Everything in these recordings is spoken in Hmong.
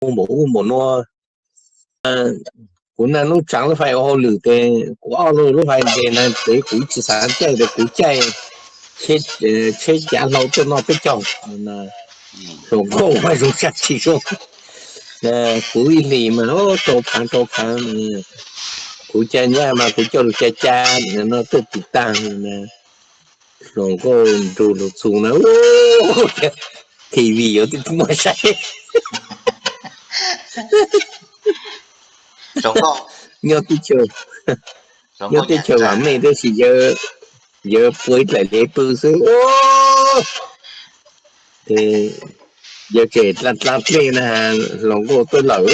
npaum ub npaum no. Kuv naj nub tsaav lub fais ua hauj lwm tes kuv ob lub fais ntes na ces kuv tsis xav caij tes kuv caij tsheb cav hlau tuaj noj peb caug. Hluas nkauj mas zoo sab tsis zoo. Kuv ib hlis mas rau phaav rau phaav, kuv caij nyaj mas kuv coj lug caij cav no tuaj pum taag. Hluas nkauj nrug lug txug na, TV yuav tib muaj saib. Nyob teb chaws, nyob teb chaws vam meej tab sis yawg pua ib dlaim dev pw xwb. Ces yawg tseem dlaa dlaa dlej na, hluas nkauj tuaj lawm.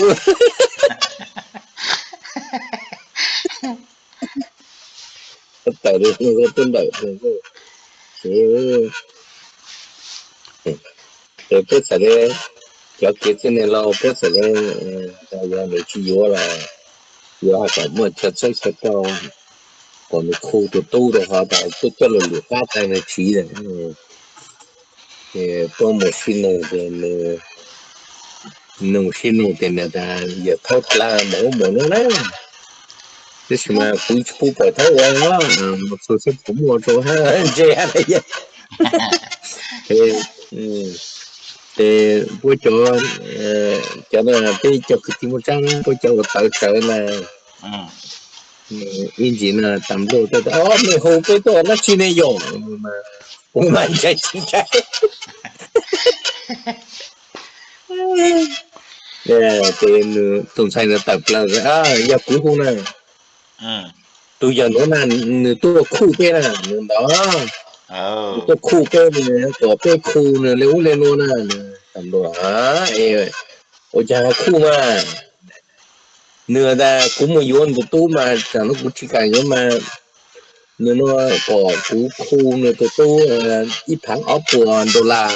Tawm hluas nkauj tuaj lawm, hluas nkauj. Ces puab txawm le, cov kev txwj neeg laus puab txawm le, yog nws tsis yuav los yuav hais kom muaj chaw txawb chaw rau, kom nws khu tus tub rau qhov tas tuaj coj lug lwm qab tas nws tsiv lawm. Ces puab mus sib nug ces nws, nws sib nug ces nws tas yawg thaub dlaa mus ub mus no na. Tab sis mas kuv tsis pub pom thaub ua, mus txug xwb kuv muaj rau hab ntse hab. Ces puab cov, cov no peb cov kwv tij Moob Tsab puab cov uas tawv tsawv na, ib ntsis no tas npluaj tuaj, o, mej hu peb tuaj dlaab tsi ne yom? Kuv mas ntshai tsis ntshai. Ces tus ntxhais ntawd tawm plaws, yog kuv hu na. Tus yawg nuav na, nws tuaj khuj peb na, nws ntawd, nws tuaj khuj peb, kom peb khu nws le ub le nuav na. Tas npluaj, ua caag ho khuj mas? Nws tas kuv mus yuav nws tus tub mas tsam no kuv tsis kam yuav mas, nws nuav kom kuv khu nws tus tub ib phaav ob puas dollar.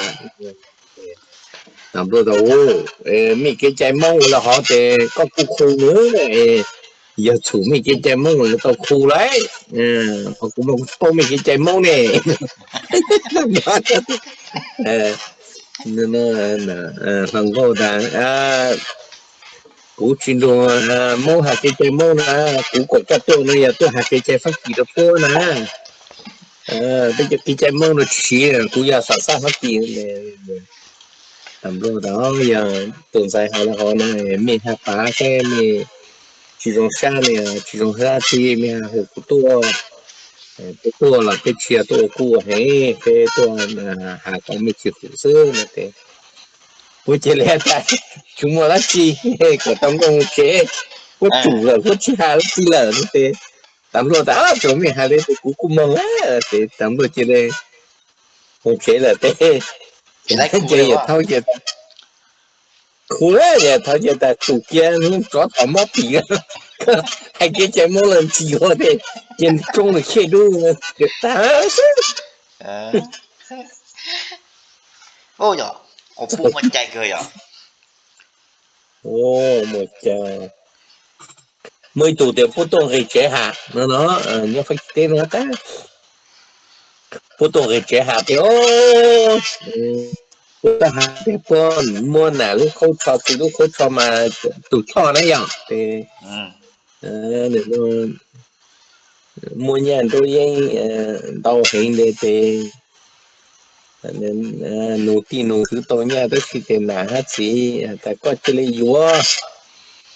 Tas npluaj tas, mej kev cai Moob ua le hov ces koj kuj khu nws, yog txhum mej kev cai Moob yuav tau khu lauj, ho kuv mas kuv tsis paub mej kev cai Moob ne. Hluas nkauj tas, kuv tsis nrug Moob has kev cai Moob na, kuv kom koj tuaj no yog tuaj has kev cai Fab Kis rau puab na. Peb cov kev cai Moob no tsis siv, kuv yog xam xaj Fab Kis. Tas npluaj tas, yog tus ntxhais has le hov no, mej has pav saib mej tsis zoo sab ne, tsis zoo sab tsi, mej hu kuv tuaj, peb tuaj los peb tsis yog tuaj ua kuj ua heev, peb tuaj has kom mej tsis hum xwb no ces, puab cia li tas, tsis muaj dlaab tsi, kom tau nkaus mus tsev, puab tsum lawm puab tsis has dlaab tsi lawm no ces, tas npluaj tas, tsuav mej has le ces kuv kuj moog, ces tas npluaj cia li mus tsev lawm ces, ces yawg thaub cia, khu, yawg thaub cia tas, tus kiag hnub tsov tom mob pim, hais kev cai Moob los tsis yuav ces, cia roob nws khej dub tas xwb. Muaj ib tug tias puab tuaj nqis tsev has no, nyob Fab Kis teb no tas, puab tuaj nqis tsev has tias, puab tuaj has tias puab muab nam lub khaub tsho txiv lub khaub tsho mas tus choj na yom, ces muaj nyaj nruab yeeb ntau heev le ces nus tij nus kwv tau nyaj tab sis ces nam hab txiv tas koj cia li yuav,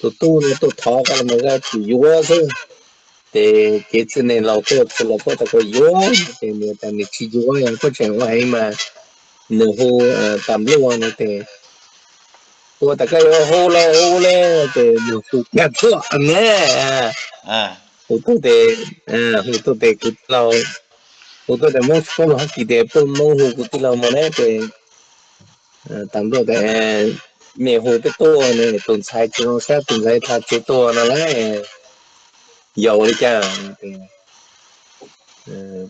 tus tub no tuaj thov koj los mas koj tsis yuav xwb. Ces kev txwj neeg laus tuaj txug los puab tas koj yuav, ces nws tas nws tsis yuav, puab tseem ua heev mas nws hu tas npluaj no ces, puab tas koj yuav hu los hu le, ces nws hu kiag tuaj ne, hu tuaj tes, hu tuaj tes kuv tij laug, hu tuaj tes Moob tsis paub lus Fab Kis tes puab Moob hu kuv tij laug mog ne ces, tas npluaj tas, mej hu peb tuaj ne, tus ntxhais tsis zoo sab, tus ntxhais dhia tsev tuaj no lauj, yog ua li cas?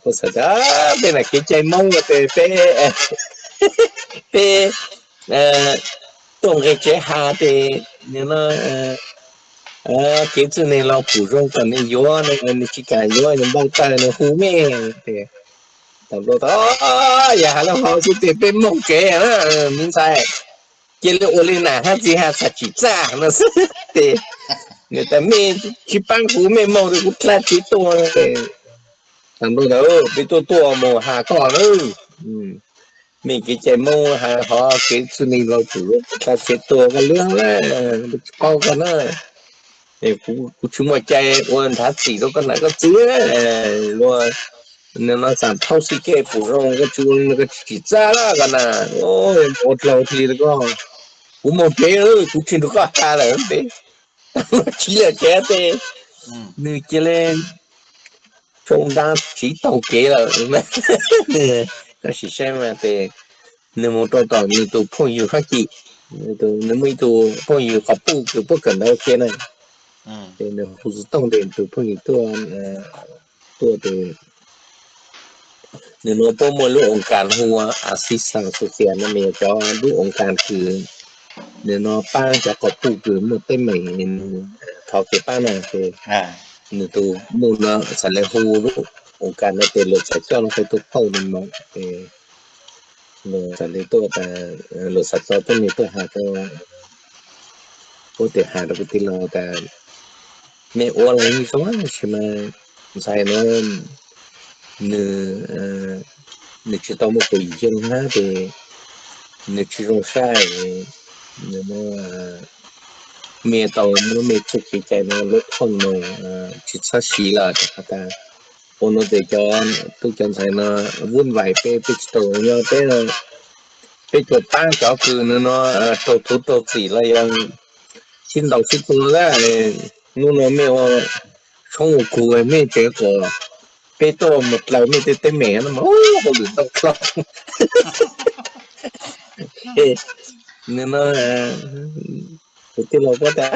Puab txhais tas peb nam kev cai Moob tes peb, peb tuaj nqis tsev has tes, kev txwj neeg laus pum zoo kom nws yuav, nws tsis kam yuav nws npau taws nws hu mej. Tas npluaj tas, yog has le hov xwb tes peb moog tsev na, me ntxhais. cia li ua li nas hab txiv has txhaj tsim txaj no xwb. Tes nws tas mej tsis paab kuv, mej moog rua kuv dlaa tsev tuaj. Tas ntuj tas peb tuaj tuaj moog has koj na. Mej kev cai Moob has hov kev txwj neeg laug tsum dlaa tsev tuaj koj lwb le, tsis paub koj na. Kuv tsis muaj cai ua nthav txim rua koj nam koj txiv. Luag nws no xam thaub xib kej pum zoo, koj tsis ua li no koj tsis tsim txaj lawm koj na. Ua dlaug li koj, kuv moog tsev, kuv tsis nrug koj has lawm tes. Tsis liam tsev tes nws cia li tsoo nraab tsiv taug kev lawm. Koj sim saib mas tes nws moog rua tom nws tug phooj ywg Faab Kis, nws muaj ib tug phooj ywg qhov puj kws puab kawm ntawv ua ke na. Ces nws hu xov tooj tes tug phooj ywg tuaj, tuaj tes nws nuav puab muaj lub oo kas hu ua Asistance Social no, mas yog cov lub oo kas kws nws no paab cov qhov puj kws muaj teeb meem thov kev paab na. Ces nws tug muaj no xaav le hu lub oo kas no tes luag txhaj coj lub fej tuaj pauj nws moog. Ces xaav le tuaj tas luag xaav txug tuab neeg tuaj has rua puab tes has rua kuv tij laug tas mej ua le zoo tab sis mas ntxhais no nws, nws tsis tau muaj kuv yim yog hab tes nws tsis zoo sab. Nws no mej tau muab mej txuj kev cai no lub thoj no tsis txhob siv lawm has tas ua no tes cov tub cov ntxhais no vuj vais peb, peb tsis tau nyob peb, peb tsuas paab cov kws nws no raug txuv raug txim los yog sib ntaus sib tua lawm. Nub no mej ua tshoob ua kug mej tseem kom peb tuaj mus dlaws mej tej teeb meem no mas hauj lwm ntau dlhau. Nws no kuv tij laug puab tas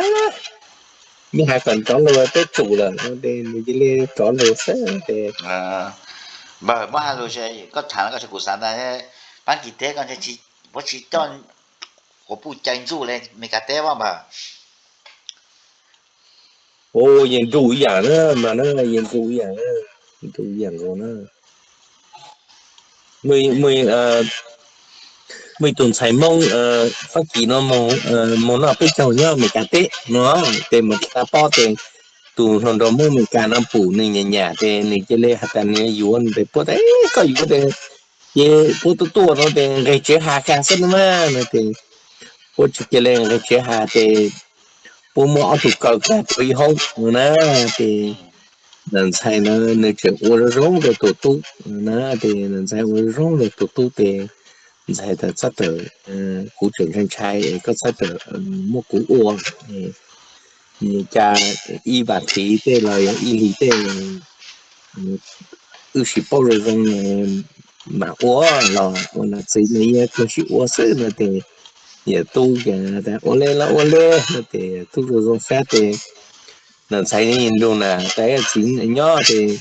mej has kom rov lug peb tsum lawm no tes nws cia li rov lug xwb tes. Npawg, muab has lug, koj tham no koj kuv xaav tas Faab Kis teb koj puab tsis coj quas puj cai ntxuj le Meskas teb npawg. Yeej nrug ib yaam na mas na, yeej nrug ib yaam, nrug ib yaam nkaus na. Muaj ib tug ntxhais Moob Faab Kis no moog noj peb caug nyob Meskas teb no, tes moog dlha pob tes tug hluas nraug Moob Meskas no pum nws nyam nyam tes nws cia li has tas nws yuav, nws tes puab tas koj yuav tes ces puab tuaj tuaj no tes nqeg tsev has kag xwb na mas no tes puab tsis cia li nqeg tsev has tes puab muab ob tug kaw kag rua ib hoob no na. Tes nam ntxhais no nws tseem ua zoo zoo rua tug tub na, tes nam ntxhais ua zoo zoo rua tug tub tes ntxhais tas txhob tawm, kuv tseem ntshai ntshai es koj txhob tawm muab kuv ua. Nws cas ib vas thiv tej los yog ib hlis tej wb sim paub zoo zoo mam ua los ua nam txiv no yeej kawg sib ua xwb no tes yawm tub cas tas ua le los ua le no tes tub zoo zoo sab tes nam ntxhais nrug na tas txiv nyob tes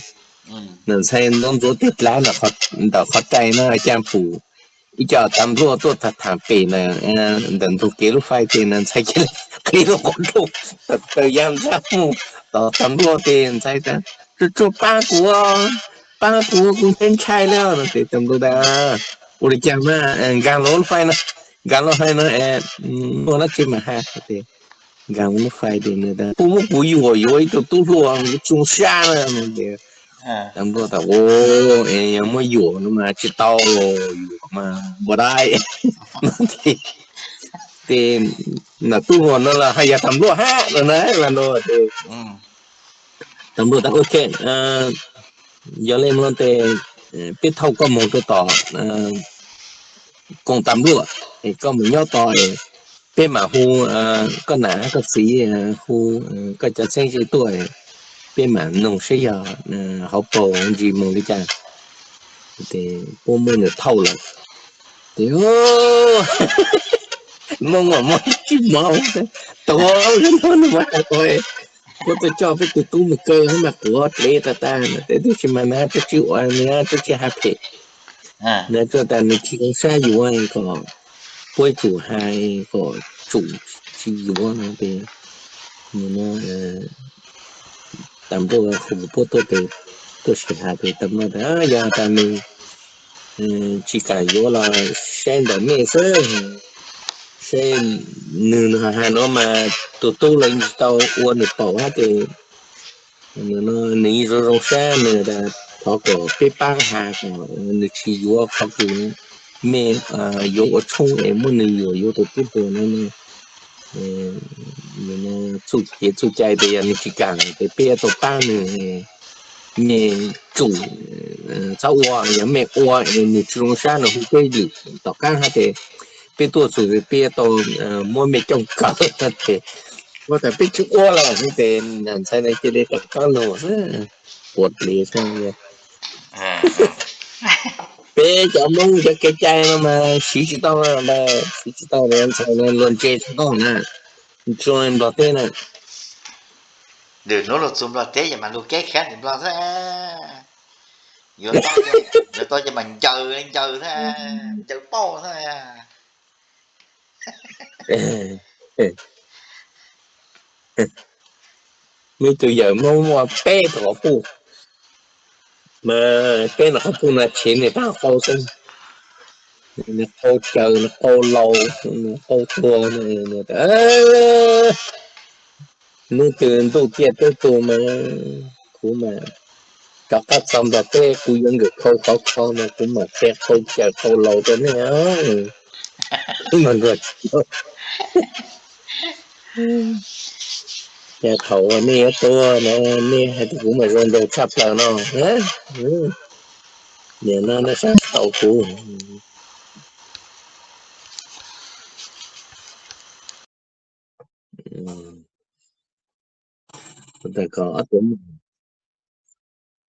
nam ntxhais ntxuav ntxuav tes dlav ntawm qhov rais no cas pum ib co tas npluaj tuaj tham tham pem na ntawm ntug kev lub fais tes nam ntxhais cia li qhib lub qhov rooj taws ya ntsaj mus tom tas npluaj tes ntxhais tas tsuag tsuag paab kuv, paab kuv, kuv ntshai ntshai le no tes tas npluaj tas ua li cas mas nkaag lub fais no, nkaag lub fais no, muaj dlaab tsi mas has tes nkaag lub fais tes nws tas puab muab kuv yuam yuav ib tug tub hluas kuv tsi zoo sab na no tes tas npluaj tas yog muab yuam no mas tsi tau, yuam mas npua dai no tes nam tub hluas no los haj yog tas npluaj hab no na, tas npluaj tas ok, yog le nuav tes peb thauj koj moog rua tom koom tas npluaj, koj moog nyob tod, peb mam hu koj nam koj txiv, hu koj cov txheeb ze tuaj, peb mam noog seb yog hauv paug ntsis moog li cas. Tes puab muab nws thauj lawm tes Moob mas moog tsi moog, tau nub nws mas has tas puab tuaj coj peb tug tub mus kaw hab mas quav dlev tag tag no tes tub tsi mas nab tub tsi ua nab tub tsi has phem, nab tsuas tas nws tsi zoo sab yuav kom puab tsum has kom tsum tsi yuav no tes nws tas npluaj hu puab tuaj tes tuaj sim has tes tas npluaj tas yog tas nws tsi kam yuav los saib ntawm mej xwb, Seb, nws hais no mas tus tub los tsis tau ua nws paum hab ces nws yeej zoo zoo sab, nws tas thov kom peb pab has kom nws tsis yuav qhov kws mej yuav ua tshoob es muab nws yuam yuav tus tub tuag no. Txuj kev txuj cai tias yog nws tsis kam ces peb yuav tau pab nws, mej tsum txhob ua, yog mej ua es nws tsis zoo sab nws hu peb lwm tom qab hab ces peb tuaj txug peb tau muab mej coj kawg. Ces ua tas peb tsis ua lawm ces ntxhais no cia li rov qab lug xwb, puas plis xwb. Peb cov Hmoob cov kev cai no mas siv tsis tau, siv tsis tau, ntxhais no luag ntse tsis tau na, tsis zoo li Nplog teb na. Lwm hnub lug txug Nplog teb ces mas lug keb khiav tim Nplog xwb. Yuav tau ces mas ncaws ncaws xwb, ncaws pauj xwb. Muaj ib tug yawm Hmoob muaj peb tug quas puj, mas peb tug quas puj no tshev nws taag qau xwb, nws qau caws, nws qau laus, nws qau tuag. Hnub twg ntuj tiaj teb tu mas kuv mam rov qab txog Nplog teb, kuv yuav nkawm khau khov kho mas kuv mam qe qau caws qau laus rau nej. Mas nkawd, thaum uas nej yuav tuag no, nej hais tias kuv mas zoo nraug tshaj plaws no. Nim no nej saib tau kuv.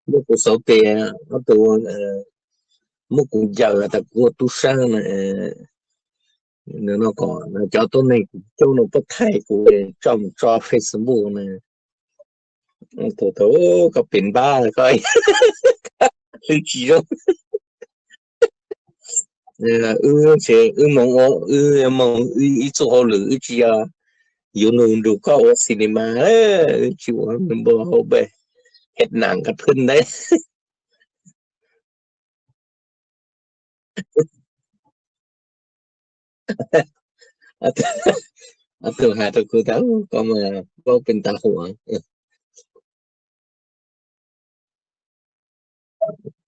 Muab kuv xauv tes, ob tug muab kuv ncaws tas kuv ua tub sab no, no kom cov tuab neeg kuv coob no puab thaij kuv tso mus tso Facebook na. Thaum koj pem npab koj hlwb tsis zoo. Wb, wb moog ua, wb moog ib txuj hauj lwm, wb tsis yog yuav lug nrug koj ua cinema, wb tsis ua npua hauv pes, het nặng cái thứ đấy. Ob tug has rau kuv tas koj mas paub pes tas huam.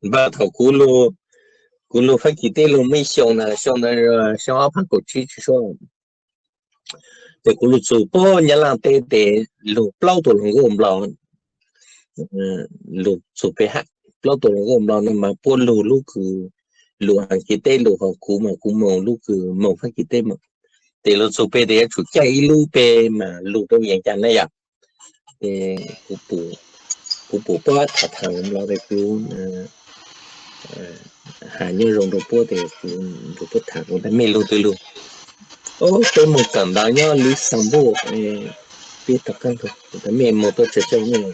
Npaj thaum kuv lug Fab Kis teb lug muaj ib xyoo na, xyoo ntawd xyoo ob phav kaum tsib tsis suav, ces kuv lug txug puag Nyab Laj teb tes lug plaub tug hluas nkauj Nplog, lug txug pem hab, plaub tug hluas nkauj Nplog no mas puab lug lub kws lug Aas Kiv teb lug, ho kuv mas kuv moog lub kws moog Fab Kis teb moog. Ces lug txug pem tes yuav tsum caij ib lub pem mas lug rau Vias Cas na yom. Ces kuv pum puab tham tham los tes kuv has nyob zoo rau puab tes kuv nrug puab tham, kuv tas mej lug twg lug? Peb moog kawm ntawv nyob Luxembourg, peb rov qaab lug. Kuv tas mej moog tuaj tsawg xyoo?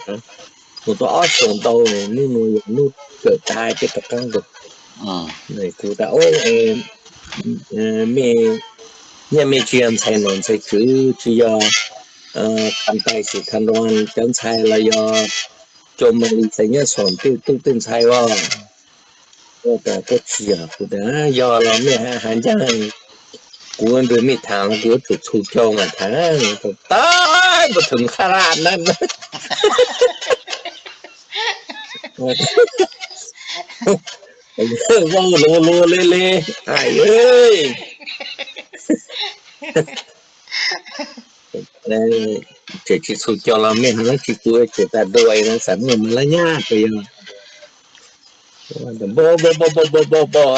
Moog tuaj ob xyoos ntau, nub nua yog nub kawm tas peb rov qaab lug. Kuv tas, mej, nyaj mej tsis yog ntxhais nom ntxhais tswv, tsis yog tham ntais xwm tham nroo cov ntxhais los yog cov moog li ntxhais nyob xom tej tub tej ntxhais os? Kuv tas, kuv tsis yog. Kuv tas, yog los mej has ncaaj, kuv nrug mej tham los kuv yuav tsum txhus caug mas tham. Tais npua thwm qhab laj na, vau luag luag le le, tseem tsis txhus caug los mej has dlaab tsi, kuv tseem tas dua no xav muaj mas lab nyab tas yog npau npau npau npau npau npau,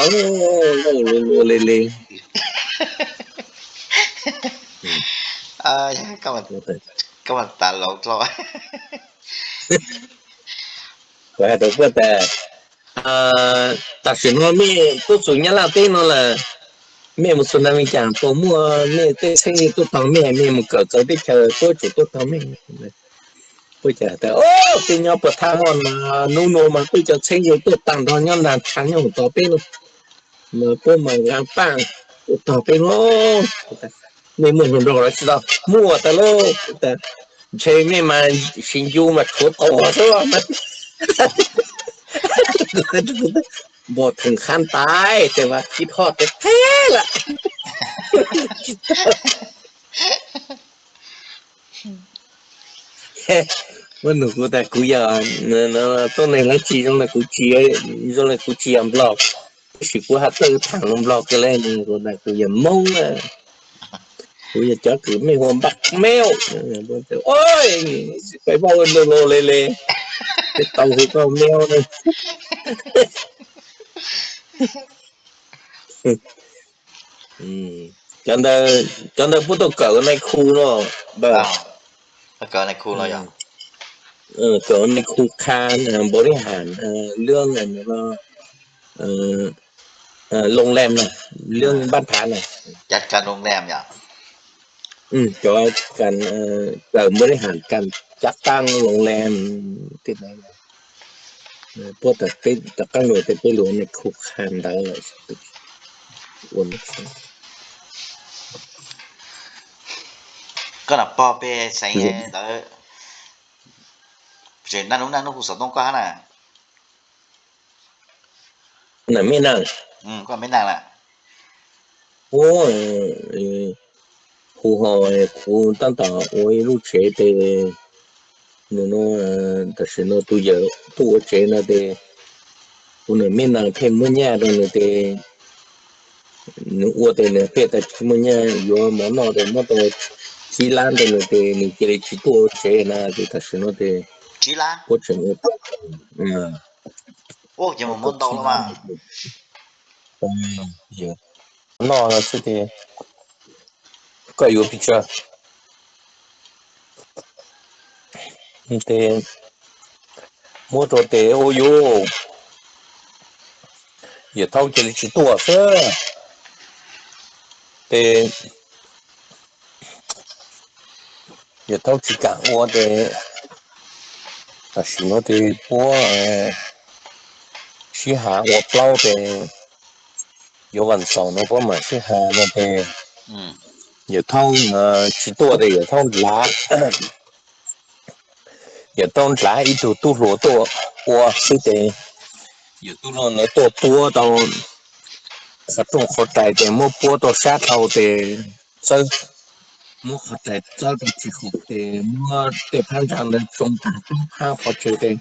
vau luag luag le le. Koj mas tas laus dlua. Kuv has rau puab tas, tam sim no mej tuaj txug Nyab Laj teb no lawm, mej mus txug Nas Vees Cas puas muaj mej tej txheeb ze tuaj taag mej, mej mus kawm txawv teb chaws puab tsum tuaj taag mej. Puab tas, o, peb nyob puag thab hov no, nub nua mas peb cov txheeb ze tuaj taag nrho nyob nraag tshav nyob huv tod peb no, mas puab mas nqaa paaj tuaj taag peb no. Mej muaj hluas nraug los tsis tau? Muaj tas lauj. Ntshe mej mas siv ncu mas tshuav tau xwb. Npau thwm qhab tais tes mas kib hoj tes qheb lawm. Tsis tau. Muab nug kuv tas kuv yog tuab neeg dab tsi, zoo li kuv tsis, zoo li kuv tsis yog Nplog, tab sis kuv haj txawj tham Nplog kawg li. Kuv tas kuv yog Hmoob, kuv yog cov kws mej hu npaj meo. Pais Nplog ua lo lo le le, tsis tau hu koj meo na. Cov ntawd puab tuaj kawm nai khu no, kawm nai khu qha npaum li has lub no, loo lem na, lub npab phav na, cov kawm npaum li has cab qaab loo lem, puab rov qaab lug tej peb lug nai khu qha ntawd lawm. Koj nov pog peg xeev ntawd, tseem naj nub naj nub kuv xov tooj koj hab na. Nam Mej Neeg, koj Mej Neeg lawm. Ua, kuv ho, kuv tab tom ua ib lub tsev tes, nws no, tam sim no tus yawm tuaj ua tsev no tes, kuv nam Mej Neeg pheej muab nyaj rau nws tes, nws ua tes nws pheej tas tsis muaj nyaj yuav mov noj tes muab tau tsib lab rau nws tes nws cia li tsis tuaj ua tsev na tes tam sim no tes puab tseem ua, ua tsib lab noj no xwb tes koj yuav pes tsawg tes muab rau tes ua yuav, yawm thaub cia li tsis tuaj xwb tes yawm thaub tsis kam ua tes tam sim no tes puab sib has ua plaub tes yuav vas xaum no puab mam sib has no tes yawm thaub tsis tuaj tes yawm thaub nrlav, yawm thaub nrlav ib tug tub hluas tuaj ua xwb tes yawm tub hluas ntawd tuaj tuab tau qhov rooj qhov rais tes muab puab tau sab dhau tes txawb, muab qhov rais txawb rau tsis haum tes muab tej phab ntsa ntawd tsoo tag plaub phab qhov tsev tes